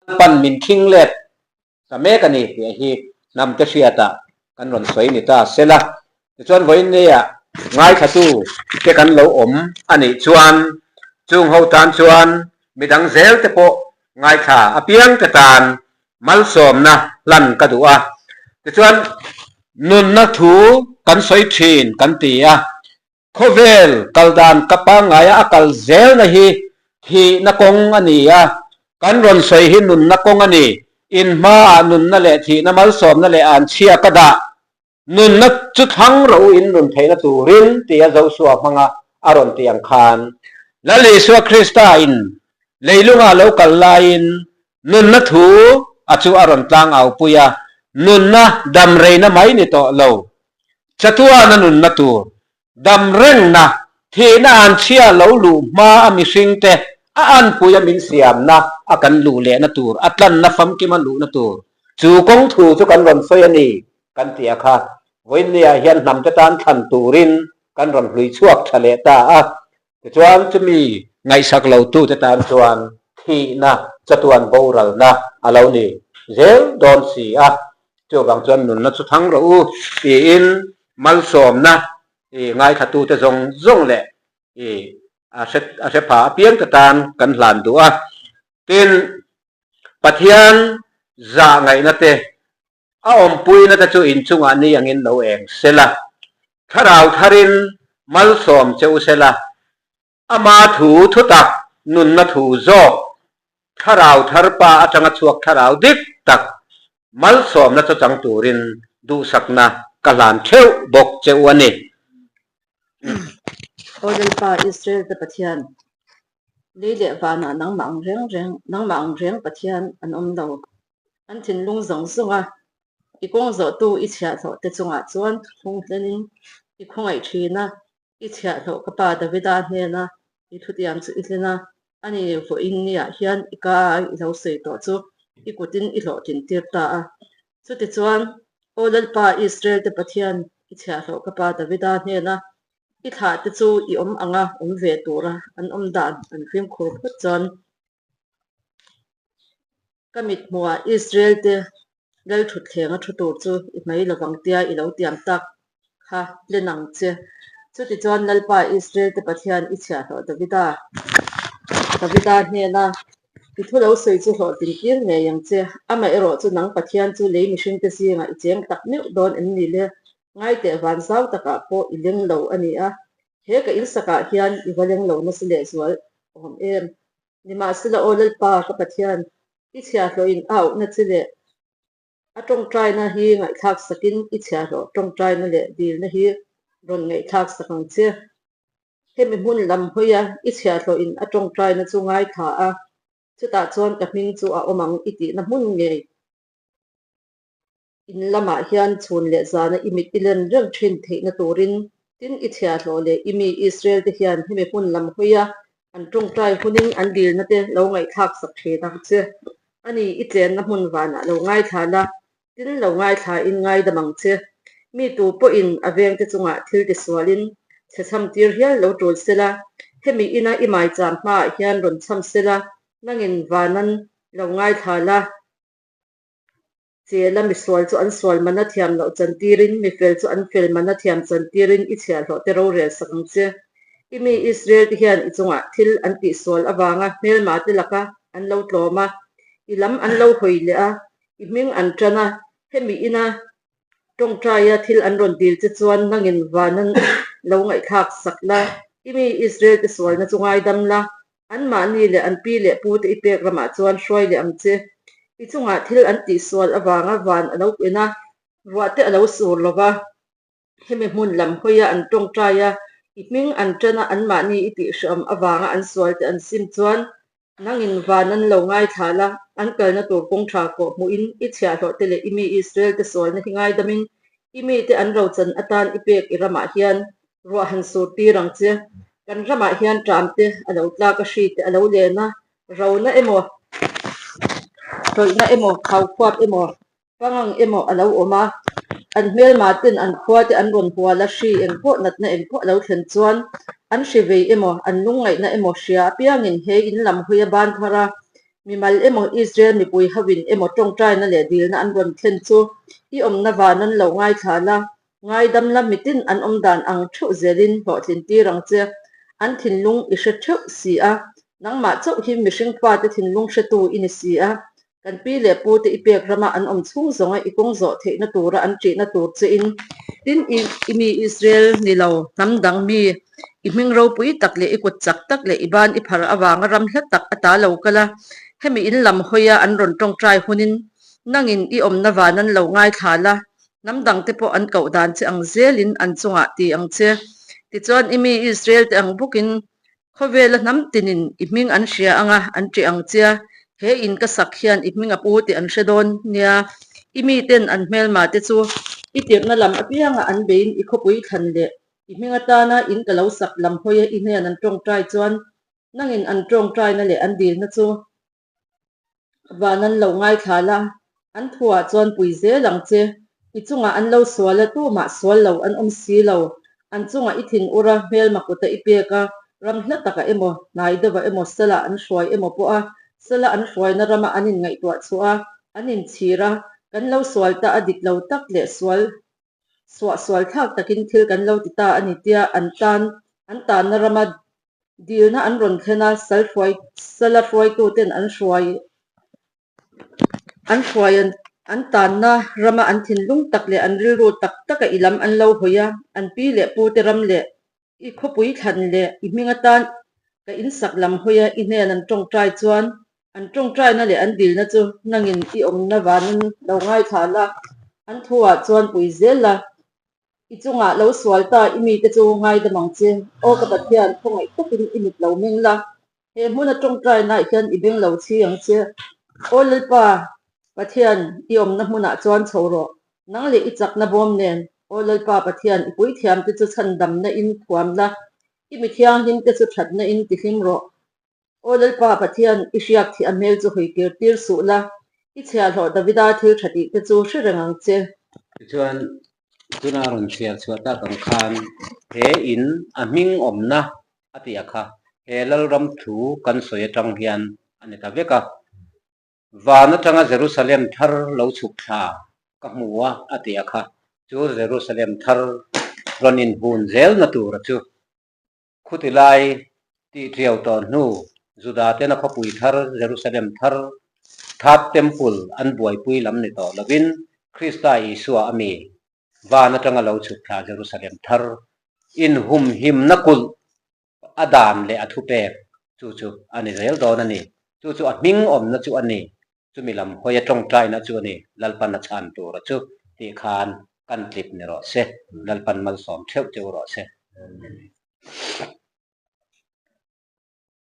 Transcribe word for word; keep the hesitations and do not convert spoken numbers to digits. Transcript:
pan min khing let ta mek a ni tih hi hnam te hriata kan rawn sawi ni ta sela. Tichuan vawiin nia ngaithlatu te kan lo awm a nih chuan, chung ho tan chuan midang zel te pawh ngaithla apiang te tan malsawmna hlan ka duh a. Tichuan nunna thu kan sawi ṭhin kan ti a. Khawvel kal dan ka pangngai a, a kal zelna hi thihna kawng a ni a. Kan rawn sawi hi nunna kawng a ni. In hmaah nunna leh thihna malsawmna leh anchhia ka dah. Nunna chu thlang rawh u in nun theihna turin, tia Josua hmanga a rawn tih ang khan. Lal Isua Krista in leilunga lo kal laiin nunna thu a chu a rawn tlang aupui a. Nunna dam reina mai ni tawh lo. Chatuana nunna tur. Dam rengna, thihna anchhia lo luh hma a mihringte a anpuia min siamna a kan luh lehna tur, a tlanna famkima luhna tur. Chu kawng thu chu kan rawn sawi a ni, kan ti a kha. Vawiin nia hian hnam te tan thlan turin kan rawn hlui chhuak ṭha leh ta a. Tichuan chumi ngaihsak lo tu te tan chuan thihna chatuan boralna a lo ni zel dawn si a. Chuvang chuan nunna chu thlang rawh u, tiin malsawmna i ngaithlatu te zawng zawng leh i a hre, a hre pha apiang te tan kan hlan duh a. Tin, Pathian zahngaihna te, a awmpuina te chu in chungah ni angin lo eng sela. Thlarau tharin malsawm che u sela. Ama thu thutak, nunna thu zawk, thlarau thar pa aṭanga chhuak thlarau dik tak, malsawmna chawchang turin duhsakna ka hlan theuh bawk che u a ni. Aw Lalpa Israel te Pathian, lei leh vanah nangmah ang reng reng, nangmah ang reng Pathian an awm lo. An thinlung zawng zawnga i kawng zawhtu i chhiahhlawh te chungah chuan thuthlung hlenin i khawngaih ṭhin a, i chhiahhlawh ka pa Davida hnena i thutiam chu i thlin a, ani vawiin niah hian i ka a i lo sawi tawh chu i kutin i hlawhtlintir ta a. Chutichuan, aw Lalpa Israel te Pathian, i chhiahhlawh ka pa Davida hnena i thlah te chu i awm anga awm ve tura an awm dan an fimkhur phawt chuan, ka mithmuhah Israel te lal ṭhutthlenga ṭhu tur chu i hmai lovang tia i lo tiam tak kha hlen ang che. Chutichuan Lalpa Israel te Pathian i chhiahhlawh Davida, Davida hnena i thu lo sawi chu hlawhtlintir ngei ang che. Amaherawhchu nang Pathian chu lei mihringte zingah i cheng tak meuh dawn em ni le? Ngai teh, van zau takah pawh i leng lo a ni a, he ka in sakah hian i va leng lo nasa leh zual awm em. Nimahsela aw Lalpa ka Pathian, i chhiahhlawhin a auhna che leh a ṭawngṭaina hi ngaihthlak sakin i chhiahhlawh ṭawngṭaina leh dilna hi rawn ngaihthlak sak ang che. Hemi hmun lam hawia i chhiahhlawhin a ṭawngṭaina chu ngaithla a, chutah chuan ka hming chu a awm ang i tihna hmun ngei in lamah hian chhun leh zana i mit i len reng ṭhin theihna turin, tin i chhiahhlawh leh i mi Israel te hian hemi hmun lam hawia an ṭawngṭai hunin an dilna te lo ngaihthlak sak ṭhin ang che. Ani i tlenna hmun vanah lo ngaithla la, tin lo ngaithla in ngaidam ang che. Mi tu pawhin a veng te chungah thil tisualin chhe chham tir hial lo tul sela, hemi ina i maicham hmaah hian rawn chham sela, nangin vanan lo ngaithla la. Che la, misual chu an sual mana thiam loh chantirin, mifel chu an fel mana thiam chantirin i chhiahhlawh te rorel sak ang che. I mi Israel te hian i chungah thil an tihsual avanga hmelma te laka an lo tlawm a, i lam an lo hawi leh a, i hming an ṭan a, hemi ina ṭawngṭaia thil an rawn dil che chuan nangin vanan lo ngaihthlak sak la. I mi Israel te sualna chu ngaidam la, anmahni leh an pi leh pu te i pek ramah chuan hruai leh ang che. I chungah thil an tihsual avanga van a lo en a, ruah te a lo sur lo va. Hemi hmun lam hawia an ṭawngṭai a, i hming an ṭan a, anmahni i tih hrehawm avanga an sual te an sim chuan, nangin vanan lo ngaithla la, an kalna tur kawng ṭha kawhhmuhin i chhiahhlawh te leh i mi Israel te sualna hi ngaidamin, i mi te an rochan atan i pek i ramah hian ruah han sur tir ang che. Kan ramah hian ṭam te a lo tlak a, hri te a lo len a, rona emaw, ṭawlhna emaw, khau khuap emaw, pangang emaw a lo awm a, an hmelma ten an khua te an rawn hual a, hri eng pawh, natna eng pawh a lo thlen chuan an hri vei emaw, an lungngaihna emaw hria apiangin he in lam hawia ban thar a, mimal emaw Israel mipui hovin emaw ṭawngṭaina le dilna an rawn thlen chu i awmna vanan lo ngaithla la, ngaidam la, mitin an awm dan ang theuh zelin hlawhtlintir ang che. An thinlung i hre theuh si a, nangmah chauh hi mihring fate thinlung hretu i ni si a, kan pi le pute i pek rama an awm chhung zawnga i kawng zawh theihna tura an ṭihna tur chein, tin i, i mi Israel ni lo, hnam dang mi, i hming ropui tak le i kut chak tak le i ban i phar avanga ram hla tak a ta lo kal a, hemi in lam hawia an rawn ṭawngṭai hunin, nangin i awmna vanan lo ngaithla la, hnam dangte pawh an koh dan che ang zelin an chungah ti ang che. Tichuan i mi Israel te ang bawkin, khawvela hnam tinin i hming an hria anga an ṭih ang che a, he in ka sak hian i hming a pu tih an hre dawn nia. I miten an hmelmate chu i tirhna lam apianga an beiin i khawpui thlan leh i hming atana in ka lo sak lam hawia i hnen an ṭawngṭai chuan, nangin an ṭawngṭaina leh an dilna chu vanan lo ngaithla la, an thuah chuan pui zel ang che. I chungah an lo sual a, tumah sual lo an awm si lo. An chungah i thin ura hmelma kuta i pek a, ram hla taka emaw, hnai deuha emaw, sala an hruai emaw pawha, sala an hruaina rama an inngaihtuah chhuah a, an inchhir a, kan lo sual ta a, dik lo tak leh sual, suah sual thlak takin thil kan lo ti ta a ni tia an tan, an tanna rama dilna an rawn thlen a, sal hruai, sala hruaituten an hruai, an hruai an, an tanna rama an thinlung tak leh an rilru tak taka i lam an lo hawi a, an pi leh pute ram leh i khawpui thlan leh i hming atan ka in sak lam hawia i hnen an ṭawngṭai chuan, an ṭawngṭaina leh an dilna chu nangin i awmna vanan lo ngaithla la, an thuah chuan pui zel la, i chungah lo sual ta i mite chu ngaidam ang che. Aw ka Pathian, khawngaih takin i mit lo meng la, he hmuna ṭawngṭainaah hian i beng lo chhi ang che. Aw Lalpa Pathian, i awmna hmunah chuan chho rawh, nang leh i chakna bawm nen. Aw Lalpa Pathian, i puithiamte chu chhandamna in thuam la, i mi thianghlimte chu ṭhatna in tihlim rawh. Aw Lalpa Pathian, i hriak thih a hmel chu hawi kir tir suh la, i chhiahhlawh Davida thil ṭha tihte chu hre reng ang che. Tichuan, tuna rawn chhiar chhuah tak ang khan, he in a hming awmna a tih a kha, he lalram thu kan sawi aṭang hian a ni ta vek a. Van aṭanga Jerusalem thar lo chhuk thla ka hmu a, a tih a kha. Chu Jerusalem thar rawn inhun zelna tura chu khuti lai tih ṭiau tawh hnu, Juda tena khawpui thar, Jerusalem thar, That Temple an buaipui lam ni tawh lovin, Krista Isua a mi van aṭanga lo chhuk thla Jerusalem thar inhumhimna kulh a dan leh a thupek chu chu a ni zel dawn a ni. Chu chu a hming awmna chu a ni. Chumi lam hawia ṭawngṭaina chu a ni. Lalpan a chhan tura chu tih khan kan tlip ni rawh se. Lalpan malsawm theuh cheu rawh se.